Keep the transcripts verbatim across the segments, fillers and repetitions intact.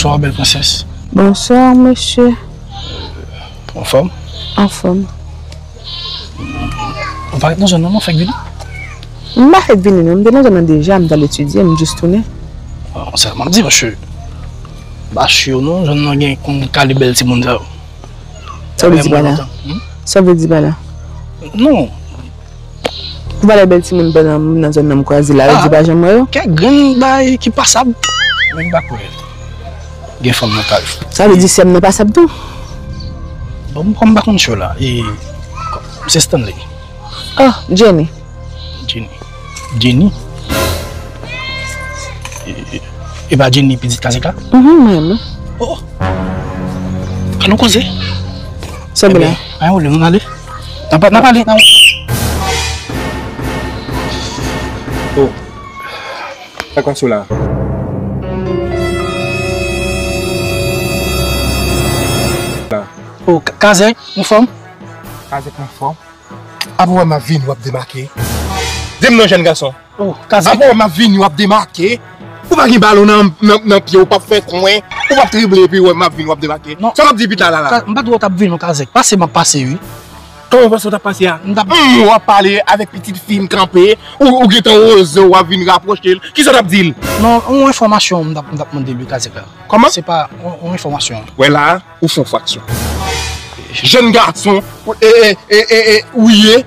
Bonswa, bèl prensès. Bonswa, mesye. Anfòm? Anfòm. Ou parèt nan zòn nan, non, fèk vini? M pa fèk vini, non. M te nan zòn nan deja, m t al etidye, m jis tounen. Bon, sa m ap di, paske m pa si, non, zòn nan gen konn kale bèl timoun sa yo. Sa w vle di pa la? Hmm? Sa w vle di pa la? Non. Ou pa wè bèl timoun pandan m nan zòn nan m kwaze la, yo di pa janm wè yo? Kèk grenn bagay ki pasab. Men m pa kwè gen fanm nan kay. Sa vle di sè m nan pasab tou? Bon, m kòm m pa konn si w la. E, se Stanley. Oh, Jenny. Jenny. Jenny? E, e, e pa Jenny pitit kazèk la? Mhm, mwen menm. Oh! An nou koze? Sa w vle? Ebyen, pa gen pwoblèm, ann ale. N ap, n ap ale, n ap. Oh. Sa k pase w la? Oh, Ka-, Kazèk, anfòm? Kazèk, anfòm? Apre w wè m ap vini, w ap demake. Di m non, jèn gason. Oh, Kazèk. Apre w wè m ap vini, w ap demake. Ou pa gen balon nan, nan, nan pye w, w p ap fè kwen. Ou p ap drible epi w wè m ap vini, w ap demake. Non. Sa w ap di pita la la? Ka-, m pa t wè w t ap vini non, Kazèk. Pase m ap pase, wi. Kòman w panse w t ap pase a? M t ap Hmm, w ap pale avèk pitit fi m kanpe, ou, ou gentan woze, w ap vin rapwoche l. Kisa w t ap di l? Non, yon enfòmasyon m t ap, m t ap mande l, wi, Kazèk la. Kòman? Se pa yon, yon enfòmasyon. Wè la, ou fè yon fraksyon. Jèn gason, ou, e, e, e, e, e, ou ye.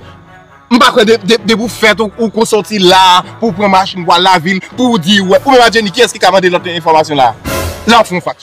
M pa kwè de, de, depi w fèt, ou, ou ko soti la, pou w pran machin, pou w al lavil, pou w di, wè. Ou menm ak Jenny, kiyès ki ka mande lòt enfòmasyon la? La, w fè yon fraksyon.